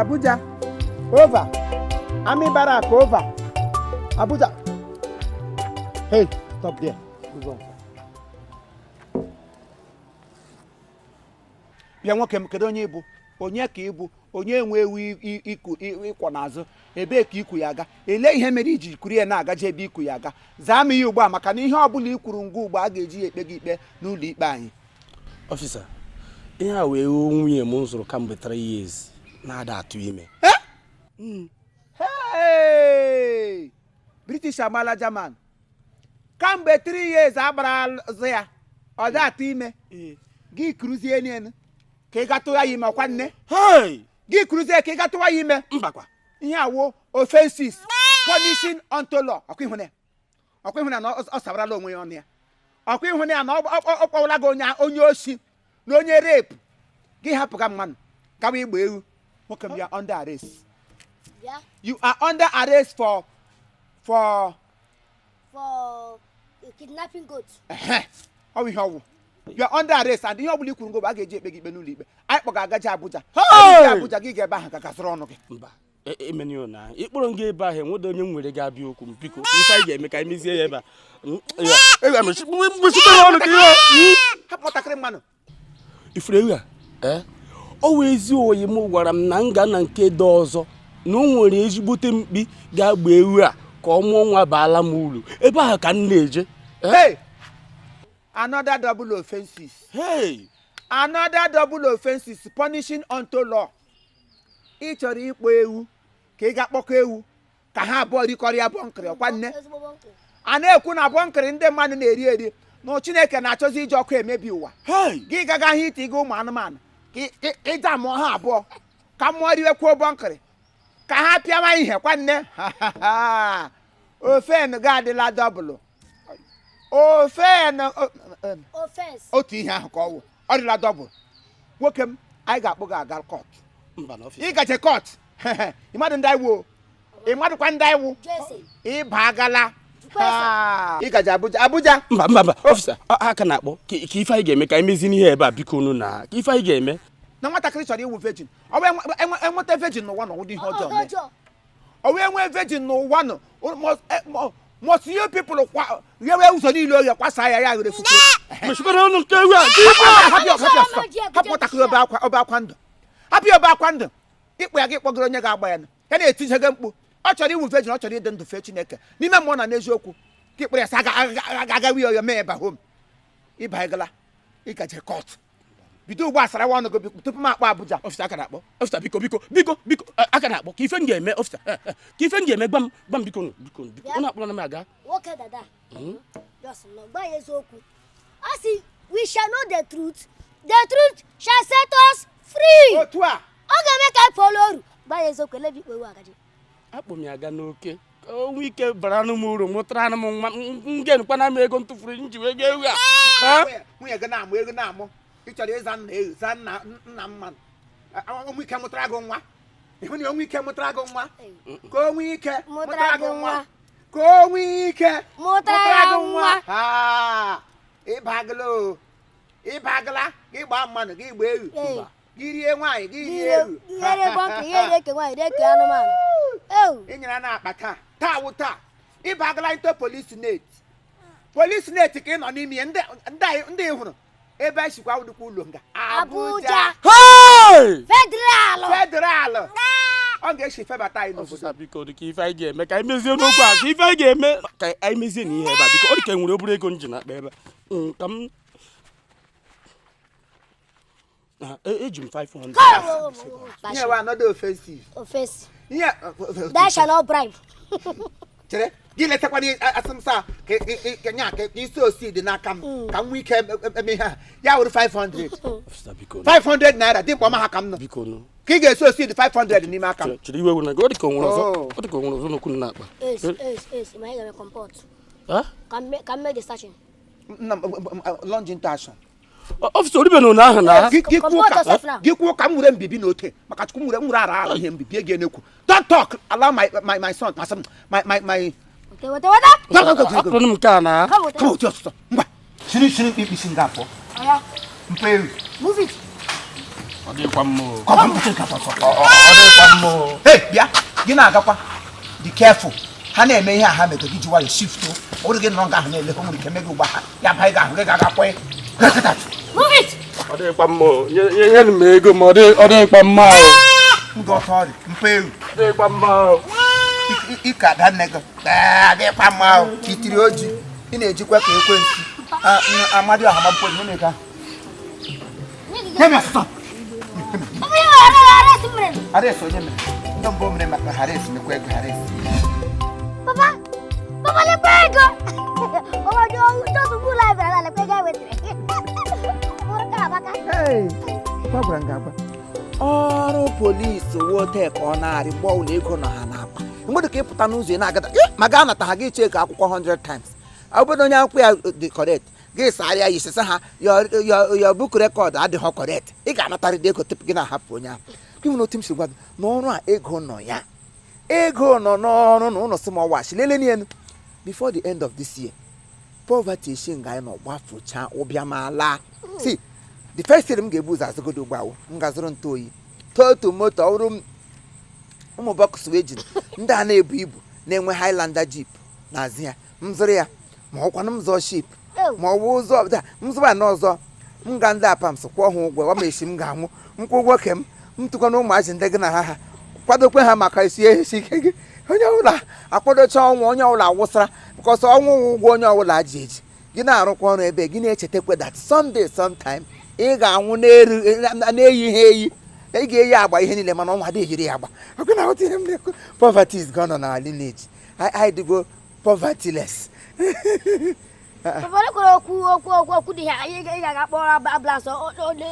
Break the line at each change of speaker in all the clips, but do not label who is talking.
Abuja, over. Army barrack, over. Abuja. Hey, stop there. Good one. Bịa nwoke m, kedu onye ị bụ? Onye ka ị bụ? Onye nwe ewu iku ịkwọ n'azụ? Ebee ka iku ya aga? Elee ihe mere iji kuru ya na-agaje ebe iku ya aga? Zaa m ihe ugbu a, maka na ihe ọ bụla i kwuru ngwa ugbu a ga-eji ya ekpe gị ikpe n'ụlọ ikpe anyị.
Officer, ihe a wee ewu nwunye m zụrụ kamgbe 3 years na-ada atụ ime.
Hey! British amala German. Kamgbe 3 years agbara azụ ya, ọ dị atụ ime. Gị kuruzie n'elu ka ị gatụwa ya ime, ọkwa nne?
Hey!
Gị kuruzie ka ị gatụwa ya ime.
Mbakwa.
Ihe awo offenses punishing unto law. Ọkwa ịhụ ya, ọkwa ịhụ ya na ọ sabarala onwe ya ọnụ ya. Ọkwa ịhụ ya na ọ kpọwala gị onye oshi na onye rape. Gị hapụga mmanụ gawa igba ewu. Nwoke m, ya under arrest.
Bịa.
You are under arrest for
For kidnapping goat.
Ehe, ọ bụ ihe ọwụ. You are under arrest, and ihe ọbụla i kwuru ngwa a ga-eji ekpe gị ikpe n'ụlọ ikpe. Anyị kpọga agaji Abuja.
Hey!
Anyị Abuja, gị ga ebe ahụ gagasịrị ọnụ gị.
Mba, emenio na ịkpọrọ m gị ebe ahụ, enwedo onye m nwere ga-abịa okwu m. Biko, ife anyị ga-eme ka anyị mezie ya ebe a. Mechite ya ọnụ ka ihe
Hapụ nwatakịrị mmanụ.
Ifuru ewu a, ee, ọ wụ ezi oyi m gwara m na m ga na nke dị ọzọ na o nwere ezigbote mkpi ga-agba ewu a ka ọ mụọ nwa baala m uru. Ebe ahụ ka m na-eje.
Hey! Another double offenses.
Hey!
Another double offenses punishing unto law. Ị chọrọ ịkpọ ewu ka ị ga kpọkọ ewu ka ha abụọ rikọrọ ya bọnkịrị, ọkwa nne?
Ezigbo bọnkịrị.
A na-ekwu na bọnkịrị ndị mmadụ na-eri eri na Chineke na-achọzi iji ọkụ emebi ụwa.
Hey!
Gị gaga ahụ ite gị ụmụ anụmanụ ka ịja mụọ ha abụọ ka mmụọ riwekwuo bọnkịrị ka ha pịawa ihe, kwa nne? Ofen gị adịla double ofen.
Offense.
Otu ihe ahụ ka ọ wụ, ọ dịla double. Nwoke m, anyị ga-akpụ gị aga court.
Mba na officer.
Ịgaje court, ịmadụ ndị anyị wụ, ịmadụkwa ndị anyị wụ.
Jesse.
Ịba agala ịgaje Abuja, Abuja.
Mba, mba, mba, officer, aka na-akpọ ka ife anyị ga-eme ka anyị mezie n'ihe ebe a. Biko unu, na ka ife anyị ga-eme.
Na nwatakịrị chọrọ iwu virgin, ọ bụ enweta virgin n'ụwa na ụdị ihe ọjọọ mee.
Ọjọọ.
Ọ wee nwee virgin n'ụwa nọ, must you people kwa ghewe ụzọ niile oghe kwasa ya, ya ghere fufu.
Mechikwara ọnụ nke ewu a ka ife a.
Hapụ ya, hapụ ya, stop. Hapụ nwatakịrị obe akwa, obe akwa ndụ. Hapụ ya obe akwa ndụ. Ịkpụ ya gị kpọgoro onye ga-agba ya nụ. Ya na-etinye gị mkpu ọ chọrọ iwu virgin, ọ chọrọ ịdị ndụ fee Chineke n'ime mmụọ na n'eziokwu. Ka ịkpụrụ ya sị agawi ya mee ebe home. Ịbanyegala ịgaje court. Bido ugbu a sarawa ọnụ gị, biko, tupu m akpọ Abuja.
Officer, aka na-akpọ. Officer, biko, biko, biko, biko, aka na-akpọ. Ka ife m ga-eme, officer, ka ife m ga-eme, gwa m, gwa m, biko nụ, biko nụ, biko ụnụ akpọrọ na m aga.
Nwoke dada. Just nọ gba ya eziokwu. Ọ sị, "We shall know the truth. The truth shall set us free."
Otu a.
Ọ ga-eme ka anyị pụọ n'oru. Gba ya eziokwu, elebi ikpe ewu agaji.
Akpọ m ya aga n'oke ka o nwee ike bara anụ m uru, mụtara anụ m nwa m ga-enukwana m ego m tụfuru m ji wee gaa ewu a. Ha?
Nwunye gị na-amụ ego na-amụ. Ị chọrọ ịza nna ewu, za nna nna mmadụ. Onwe ike mụtara gị nwa, ịhụ na onwe ike mụtara gị nwa, ka o nwee ike mụtara gị nwa, ka o nwee ike
mụtara gị nwa.
Ha, ịbagala o, ịbagala. Gị gbaa mmadụ, gị gbaa ewu.
Ee.
Gị rie nwaanyị, gị rie ewu.
Ihe bọnkịrị, ihe rie ke nwaanyị, rie ke anụmanụ. Ewu.
Ị nyere na akpa taa, taa wụ taa. Ịbagala into police net, police net ka ị nọ n'ime ya. Ndị ị hụrụ ebe a sikwa wụdịkwa ụlọ nga.
Abuja.
Hey!
Federal.
Federal, ọ ga-esi febata anyị n'obodo.
Officer, biko, dị ka ife anyị ga-eme ka anyị mezie n'okwu a, ka ife anyị ga-eme ka anyị mezie n'ihe ebe a, biko. Ọ dị ka e nwere obere ego m ji na-akpa ebe a. Ka m eji m 500.
Ihe wa another offensive.
Offense.
Ihe
That shall not bribe.
Chere, gị letakwana asịmsa ka nya ka isi osi dị n'aka m ka m nwee ike eme ihe a ya wụrụ 500.
Officer, biko nụ.
500 naira dị mkpa ọma ha ka m nọ.
Biko nụ.
Ka ị ga-esi osi dị 500 n'ime aka m.
Chere, iwe wụ na gị. Ọ dị ka o nwere ọzọ.
Oh.
Ọ dị ka o nwere ọzọ n'okwu m na-akpa.
Ace, ace, ace. Ma anyị ga-eme comport.
Ha?
Ka m mee the searching.
Nna m, launch into action.
Officer, oribe na ahụ na
Gị kwuo
Comport
ka
yourself now.
gị kwuo ka m were mbibi na ote maka Chukwu m were m were ara ara ihe mbibi gị enekwu. Don't talk, allow my son, my son, my
Weta, weta, weta.
Go, go, go, go, go.
Akpọrọ m nke a na
Come, weta.
Come otu ọsụsọ, ngwa, shiri shiri mkpirisi nga pụọ.
Oya,
Mpe ewu.
move it.
Ọ dịkwa mma o.
Ka ọ bụ m ka ọsọ.
Ọ dịkwa mma o.
Hey, bịa, gị na-agakwa dị careful. Ha na-eme ihe a, ha mego gị ji nwayọ shift o. Ọ bụrụ gị nọ nga ahụ na-ele, o nwere ike mee gị ugbu a ya ba, ị ga-ahụ gị ga-agakwa.
Move it.
Ọ dịkwa mma o. Nye m ego m, ọ dịkwa mma o.
Ndị ọtọ ọrịa mpe ewu.
Ọ dịkwa mma o.
Ike ada nne gị. Ee, adịkwa mma o. Itiri oji ị na-ejikwa ka ekwensu. Amadi ọha mapụ nye m ego ahụ. Nye m ọsụsọ.
Ọ bụ ihe ghara ghara esi mere.
Hares onye mere ndị mbụ mere maka Hares mekwa ego Hares.
Papa, papa, lekwa ego. Papa, just ụlọ anyị bịara na lekwa ego anyị wetara. Bụrụ ka abaka.
Hey, gwa gwara m gị agwa. Ọrụ polisi wote ka ọ na-arị mgbe ọbụla ego nọ ha n'akpa, mgbe ka ị pụta n'ụzọ ị na-agada, ma gaa nata ha gị chee ka akwụkwọ 100 times. Ọ bụrụ na onye akwụkwọ ya dị correct, gị sarịa ya isesa ha your book record adịghị correct, ị ga-anatarịrị ego tupu gị na-ahapụ onye ahụ. Gị nwere otu m si gwa gị na ọrụ a ego nọ ya, ego nọ n'ọrụ na ụlọ si m ọwachi lele n'elu. Before the end of this year, poverty esi nga anyị nọ gbafucha ụbịam ala. See, the first thing m ga-ebu ụzọ azụgodo ugbo awụ m ga-azụrụ ntụ oyi totu moto ọrụ m, ụmụ box wee jiri ndị a na-ebu ibu na-enwe Highlander jeep n'azụ ya, m zụrụ ya, ma ọkwanụ m zụọ ship, ma ọ bụ ụzọ da m zụba na ọzọ m ga ndị apams kwụọ ha ụgwọ ọ ma esi m ga-anwụ nkwụ ụgwọ ke m m tụkọ na ụmụazị ndị gị na ha ha kwadokwe ha maka isi esi ike gị. Onye ọbụla akwadocha ọnwụ, onye ọbụla awụsara because ọnwụ wụ ụgwọ onye ọbụla ji eji. Gị na-arụkwa ọrụ ebe gị na-echetakwa that someday, sometime, ị ga-anwụ na-eru na-eyi ihe eyi, ị ga-eyi agba ihe niile, mana ọnwa adịghị eyiri ya agba. Ọkụ na aghọta ihe m na-ekwu. Poverty is gone on our lineage. Anyị dịgo povertyless.
Papa, lekwara okwu okwu okwu okwu dị ha anyị ị ga-aga kpọrọ ambulance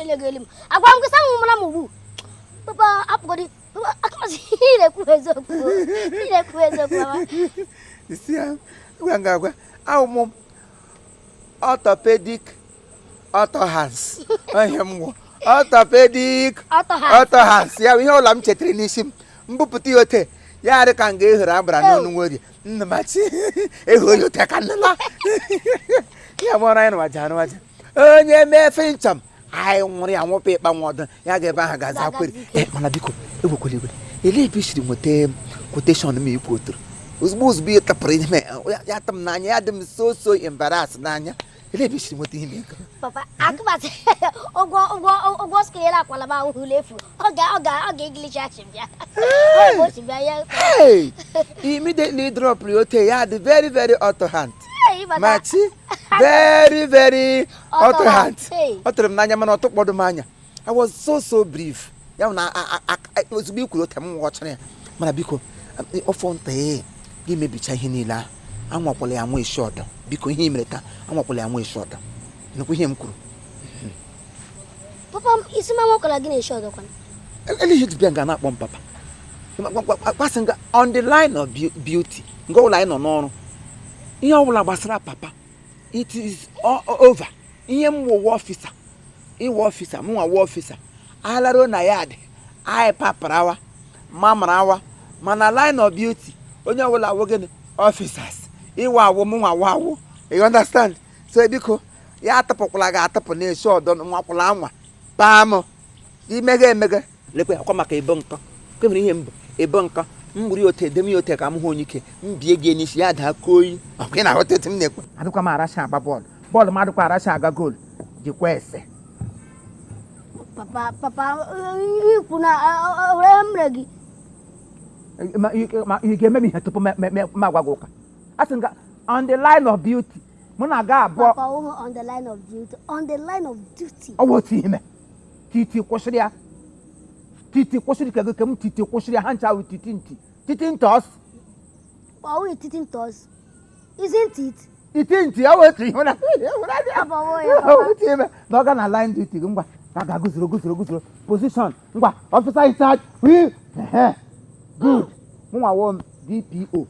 eleghị elu m. Agwa m gị sa nwụmara m ugbu. Papa, apụgodi. Papa, akọzi ị na-ekwu eziokwu. Ị na-ekwu eziokwu, papa.
Isi ya gwa nga agwa ahụ m orthopedic auto hands ihe m gwụ orthopedic
Auto hands.
Auto hands ya bụ ihe ụlọ m chetara n'isi m mbupụta ya ote ya dị ka nga ehoro agbara n'ọnụ nworie nnamachi ehu onye ote ka nnala ya bụ ọrụ anyị nụwaja arụwaja. Onye mee nchọm anyị nwụrụ ya nwụpụ ịkpa nwa ọdụ ya ga ebe ahụ gaza kwere. Mana biko, egwekwala igwe. Elee ebe i siri nweta quotation m ikwu otoro ozugbo ozugbo ị tapụrụ ihe ya tụ m n'anya, ya dị m so so embarrass n'anya? Elee ebe i siri nweta ihe m ego?
Papa, akụbata ụgwọ ụgwọ ụgwọ screen akwala m ahụhụ efu. Ọ ga English achị bịa. Ọ bụ ochi bịa ya.
Hey, immediately drop ote ya dị very very auto hand.
Hey, ịbata.
Machi very very
Auto
auto hand.
Hey.
Ọ tụrụ m n'anya, mana ọ tụkpọdụ m anya. I was so so brief ya bụ na ozugbo i kwuru ote m ghọchara ya. Mana biko, ọfọ nta ee gị mebicha ihe niile ahụ, anwakwala ya nwa esi ọdọ. Biko, ihe i mere taa, anwakwala ya nwa esi ọdọ. Nụkwa ihe m kwuru.
Papa, isi m anwakwala gị na-eshi ọdọ kwana.
Ele ihe ji bịa nga na-akpọ m papa kpasị nga on the line of beauty nga ụlọ anyị nọ n'ọrụ, ihe ọbụla gbasara papa, it is over. Ihe m wụ officer, ịwụ officer, mụ nwa wụ officer, anyị na ya dị anyị paparawa mamarawa, mana line of beauty, onye ọbụla wụ gịnị? Officers. Ịwụ awụ, mụ nwa wụ awụ, you understand? So biko, ya atụpụkwala gị atụpụ na-esi ọdọ nwakwụla anwa paa m imeghe emeghe. Lekwe akwa maka ebo nkọ kwemere ihe mbụ ebo nkọ m gburu ya ote edem ya ote ka m hụ onye ike m bie gị n'isi ya daa koyi. Ọkwa ị na-aghọta etu m na-ekwe? Adịkwa m aracha agba bọọlụ, bọọlụ m adịkwa aracha aga goolu jikwa ese.
Papa, papa, ikwu na were mere gị.
Ma ị ga-eme m ihe tupu m agwa gị ụka. A sị m ga on the line of beauty mụ na aga abụọ.
Papa, ụhụ on the line of duty, on the line of duty.
Ọ bụ otu ime titi kwụsịrị ya, titi kwụsịrị ka gị ka m titi kwụsịrị ya ha ncha wụ titi ntị titi ntị ọsụ.
Ọ wụ titi ntọs, isn't it?
Iti ntị ọ bụ otu ihe na
Papa, wụ ya, papa.
otu ime na ọ ga na line duty gị. Ngwa, ka ga guzoro guzoro guzoro position. Ngwa, officer in charge wee good. Mụnwa wụ m DPO,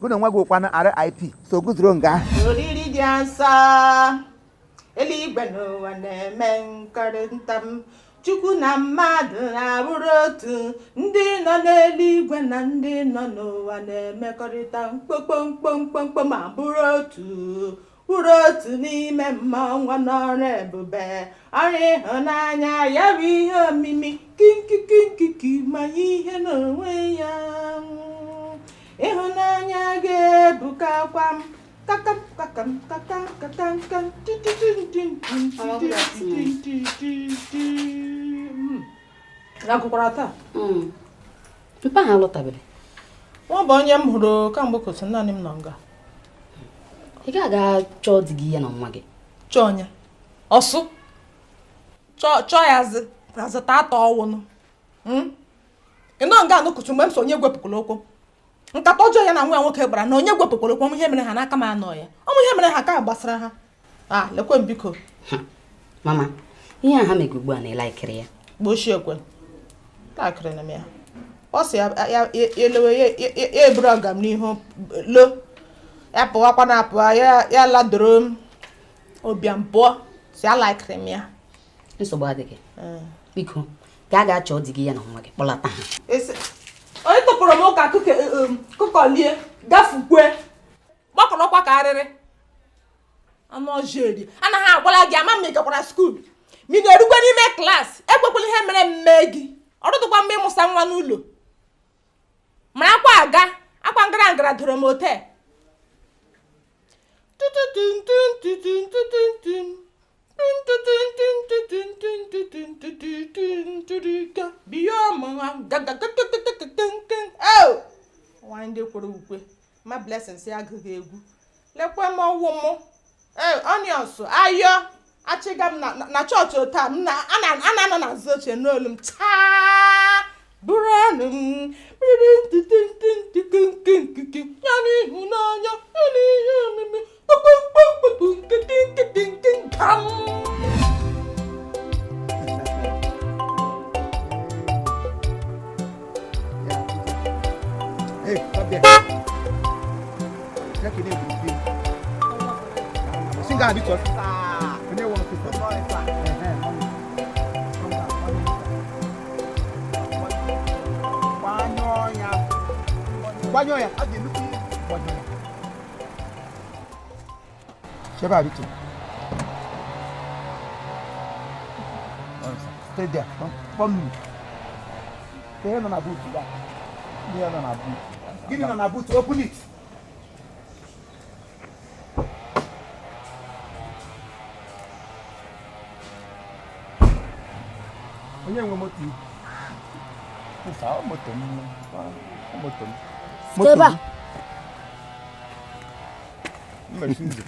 gụ na onwe gị ụkwanụ RIP, so guzoro nga ahụ.
Oriri dị nsọ, eluigwe n'ụwa na-eme nkọrịta m. Chukwu na mmadụ na-abụrụ otu. Ndị nọ n'eluigwe na ndị nọ n'ụwa na-emekọrịta mkpokpomkpomkpomkpo ma bụrụ otu. Wụrụ otu n'ime mmanwụ n'ọrụ ebube. Ọrụ ịhụnanya ya bụ ihe omimi kinkikinkiki ma ihe n'onwe ya. Ịhụnanya ga-ebukakwa m. Kakam kakam kakam kakam kam agụkwara taa.
Mpa ha alọtabere.
Nwa bụ onye m hụrụ kamgbe kotu naanị m nọ nga.
Ị ga-aga chọọ di gị ya na nwa gị.
Chọọ onye ọsụ chọọ ya azụta atọ ọwụnụ. Ị nọ nga anụkụtụ mgbe m so onye gwepụkwara okwu nkata ọjọọ ya na nwa ya nwoke gbara na onye gwepụkwara okwu ihe mere ha n'aka m anọ ya ọmụ ihe mere ha ka gbasara ha. A lekwe m biko.
Mama, ihe a ha mege ugbu a na ịlaikiri ya.
Gbochie ekwe takịrị na m ya. Ọ sị ya elewe ya eburu ọga m n'ihu lo ya pụwakwa na apụwa ya ladoro m ụbịam pụọ si alaikiri m ya.
Nsogbu adịghị. Biko, gaa gaa chọọ di gị ya na nwa gị kpọlata ha.
Onye tụpụrụ m ụka kụkọlie gafukwe gbakọrọkwa ka arịrị anụ ọjọọ eri anaghị agwala gị ama m ị gakwara skuul ma ị na-erukwe n'ime klaasị ekwekwala ihe mere mme gị ọrụdụkwa mgbe ịmụsa nwa n'ụlọ mara akwa aga akwa ngara ngara doro m ote. Nwaanyị ndị kwere ukwe ma blessings ya agụghị egwu lekwe m ọwụ m onions ayọ achịga m na chọọchị taa m a na-anọ n'azụ oche n'olu m chaa bụrụ ọnụ m ya n'ịhụnanya ya n'ihe omimi kpukpukpukpukpu nkịtị nkịtị nkam.
Hey, stop there. Check it in. Sing out, because. Good morning, sir. Gbanyụọ ya. Gbanyụọ ya. A ga-enukwu ihe. Gbanyụọ ya. Chebe Abito. Stay there. Come me. Ihe nọ na boot ya.
Ihe nọ na boot.
Gịnị nọ na boot? Open it. Onye nwe moto ibu?
Moto m. Moto m.
Site ebe a.
Mmechi ụzọ.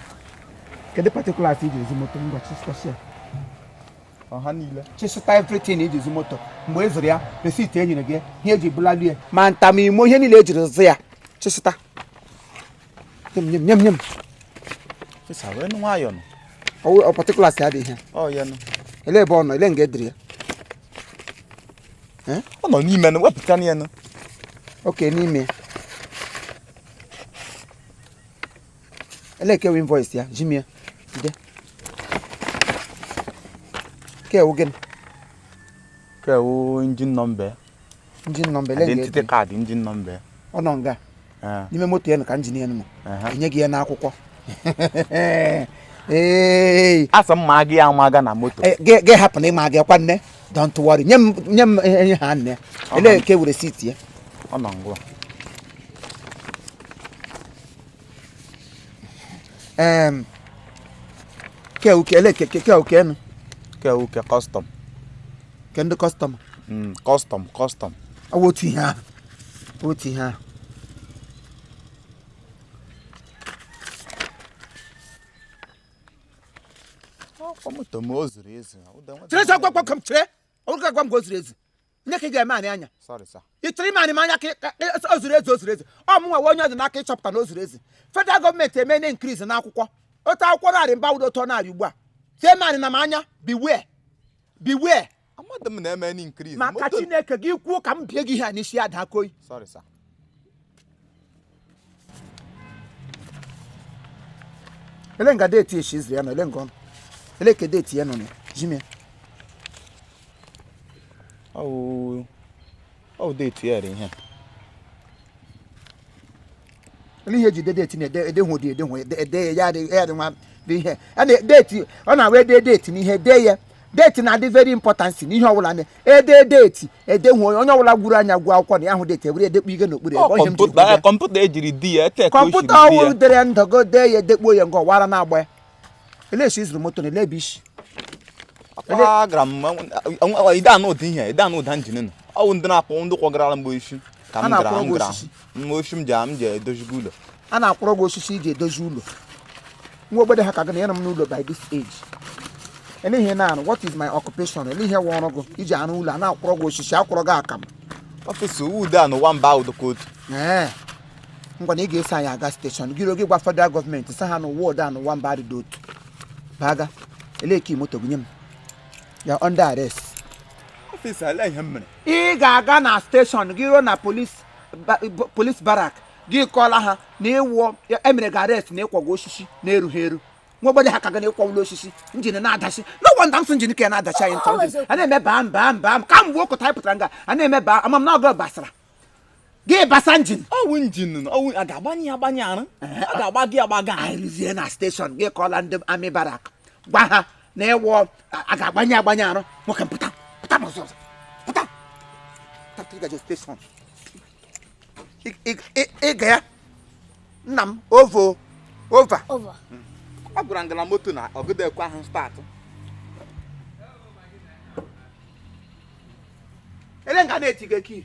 Kedu particulars iji ezi moto ngwa chisịtasịa?
Ọha niile.
Chisịta everything iji ezi moto. Mgbe e zụrụ ya, receipt e nyere gị, ihe eji bulalu ya, ma ntamimo ihe niile ejiri zụ ya. Chisịta. Nyem nyem nyem.
Chisa wee nụ nwayọ nụ.
Ọ particulars ya dị ihe.
Ọ ya nụ.
Ele ebe ọ nọ, ele nga ediri ya.
Ọ nọ n'ime nụ, wepụta ya nụ.
Oke n'ime. Ele kewe invoice ya, jimie. Jide. Kewu gịnị?
Kewu engine number.
Engine number ele nga
Identity
ediri.
card engine number.
Ọ nọ nga. N'ime moto ya nụ ka injin ya nọ. Enye gị ya n'akwụkwọ. Ee.
Asa m ma gị ama aga na moto.
Gị hapụ na ịma gị kwa nne. Don't worry. Nye m ihe ha nne. Ele ke were receipt ya.
Ọ nọ ngwa.
Ke uke ele ke ke uke nụ.
Ke uke custom.
Ke ndị customer.
Custom custom.
Ọ wụ otu ihe ahụ. Otu ihe ahụ.
Ọkwa moto m o zuru ezu.
Chere sọ gwa gwa m chere. Ọ bụrụ ka gwa m ka o zuru ezu. Nye ka ị ga-eme anyị anya.
Sorry sir.
Ị chọrọ ime anyị m anya ka o zuru ezu o zuru ezu. Ọ mụ nwa onye ọ dị n'aka ịchọpụta na o zuru ezu. Federal gọọmenti eme increase n'akwụkwọ. Otu akwụkwọ narị mba wụdo otu ọ narị ugbu a. Tie m anyị na m anya beware. Beware.
Amadị m na-eme any increase.
Maka Chineke gị kwuo ka m bie gị ihe a n'isi ada aka oyi.
Sorry sir.
Ele nga deeti eshi zuru ya nọ ele nga ọ nọ. Ele ke deeti ya nọ na jimie.
Ọ deeti ya ihe.
Ele ihe eji de deeti na ede ede hụ dị ede hụ ede ede ya dị ya dị nwa Dị ihe a na date, ọ na-awa ede date n'ihe dee ya. Date na-adị very important n'ihe ọbụla na ede date edehu onye ọbụla gwuru anya gwuo akwụkwọ na ya hụ date ewere edekpu ige n'okpuru ebe ọ ihe m jiri
Kọmputa
kwuo ya.
Kọmputa ejiri di ya ete ka o siri
Kọmputa
di
ọwụ
ya.
dere ndọgo dee ya, edekpuo ya nga ọwara na-agba ya. Elesi izuru moto na elebe isi.
Akwa agara m ide anụ ụda ihe ide anụ ụda njin nọ. Ọ wụ ndị na-akwụ ndị kwọgara m oshi ka
A
m gara
na-akwụrụ
m
gị
gara
osisi.
m oshi m ji m ji edozigo ụlọ.
A na-akwụrụ gị osisi iji edozi ụlọ. Nwa ogbede ha ka gị na ya nọ m n'ụlọ by this age. Ele na-arụ, what is my occupation? Ele ihe wụ ọrụ gị iji arụ ụlọ a na-akwụrụ gị osisi, akwụrụ gị akamụ?
Ọfịsa ude a n'ụwa mba ahụ dịka otu.
Ee, ngwa na ị ga-eso anyị aga station gị ruo gị gwa federal gọọmenti sị ha na ụwa ụda n'ụwa mba adịdị otu baga eleki moto gị nye m ya under arrest.
Ọfịsa, ele ihe m mere?
Ị ga-aga na station gị ruo na police barrack gị kọọla ha na ịwụọ emere gị arrest na ịkwọgị osisi na-erughị eru. Nwa ogbede ha ka gị na ịkwọwụla osisi, engine na-adachi. No wonder m sị engine ka ya na-adachi anyị ntọ. Engine a na-eme bam bam bam kamgbe ụkọta anyị pụtara nga a na-eme bam. Ama m na ọgụ basara gị basa engine.
Ọwụ engine ọwụ a ga-agbanye ya agbanye arụ a ga-agba gị agbaga.
Anyị rụzie na station gị kọọla ndị army barrack gwa ha na ịwụ a ga-agbanye agbanye arụ. Nwoke m, pụta, pụta n'ọzọ ọzọ, pụta pụta ịgaje station. Ị ga ya nna m ovo ova.
Over.
Ọ gwara ngala moto na ọgụdekwe ahụ start.
Ele nga na-etigo ki.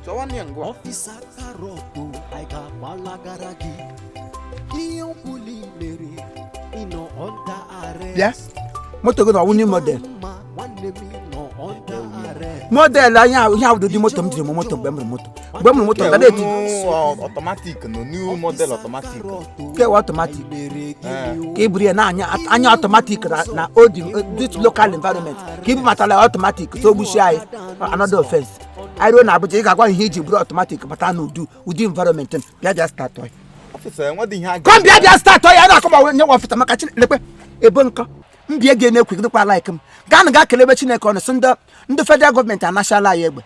Chọwa nne ngwa.
Ọfịsa Karọt, anyị ga-agbalagara gị ihe ọbụla i mere, ị nọ under arrest.
Bịa, moto gị na ọwụ new model.
Mma nwanne m, ị nọ under arrest.
Model anya ihe ahụ dị moto m jiri mụ moto mgbe m rụrụ moto mgbe m rụrụ moto ga na-eti.
Automatic no new model automatic.
Kewa automatic ka i buru ya na-anya anya automatic na old this local environment ka i bubatala automatic so gbuchie anyị another offense. Anyị ruo na Abuja, ị ga-agwa ihe iji buru automatic bata n'ụdị ụdị environment. Bịa bịa start ya.
Ọfịsa, enwedị ihe a
Kom, bịa bịa start ya na-akọ ma nye nwa ọfịsa maka Chineke ebe nkọ mbie gị na-ekwegidekwa like m gaa na gaa kelebe Chineke ọnụ sị ndị federal gọọmenti anachala anyị egbe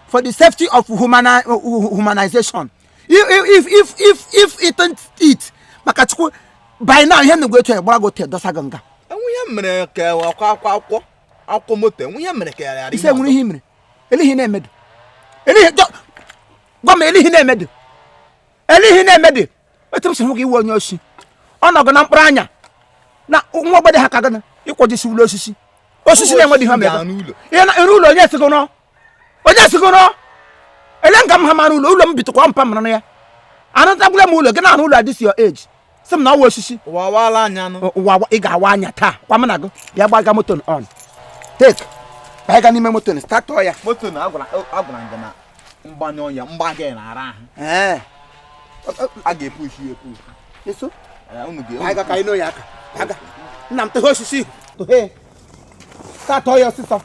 for the safety of humanization. If it it maka Chukwu by now ihe nnukwu etu ya gbara gị otu dosa gị nga.
Enwe ihe mere ka akwa akwa akwụkwọ akwụkwọ moto enwe ihe mere ka ya ghara
Ise nwere ihe mere elihi na-emedu elihi gwa m elihi na-emedu elihi na-emedu etu m si hụ gị iwe onye oshi ọ nọgụ na mkpụrụ anya na nwa ogbede ha ka gị ịkwọjisi ụlọ osisi osisi na-enweghị ihe mere ihe na ụlọ onye esigo nọ onye esigo nọ ele nga m ha mara ụlọ ụlọ m bitụkwa mpa mara ya anatagbula m ụlọ gị na-arụ ụlọ adịsi your age sị m na ọwa osisi.
Ụwa waala anya nụ.
Ụwa ị ga-awa anya taa kwa m na gị bịa gbaga moto on take banye n'ime moto start ya.
Moto na agwara agwara nga na mgbanye ọnya mgbaga na ara ahụ.
Ee.
A ga-epushi epushi.
Eso.
Unu ga
anyị ga ka anyị n'oyi aka aga nna m tụghe osisi tụghe start ya ọsịsọ.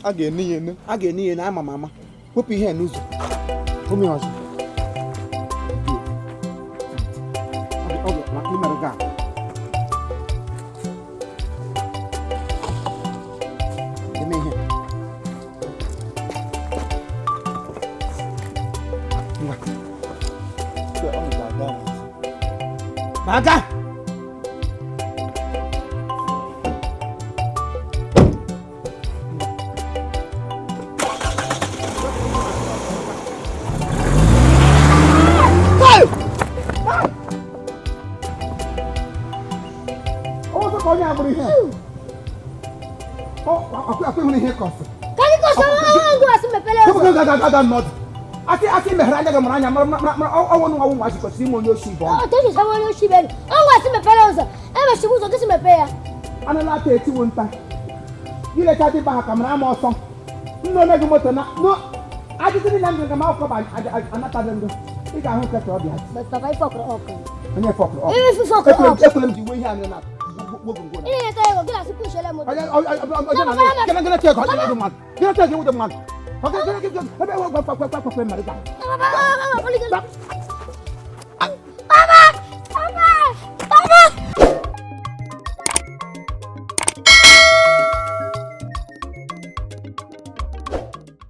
A ga-ene ya ene.
A ga-ene ya na ama m ama wepụ ihe n'ụzọ ome ọzọ. Oge maka imerụ gị ahụ. Eme ihe. Ngwa. Baga! Asị meghere anya gị mara anya mara mara ọnwụ nwa nwa kwesịrị ime onye oshi bụ ọnụ.
Onye oshi bụ ọnwụ asị mepere ụzọ emechiri ụzọ gị si mepee ya.
Anụla ata etiwo nta gị lecha dịba ha ka mara ama ọsọ nna onye gị moto na ajụjụ niile m ga m akwụkwọ bụ anataghị ndụ ị ga-ahụ nke ka ọ bịa. Onye fọkụrụ ọkụ ekwere m ji uwe ihe a na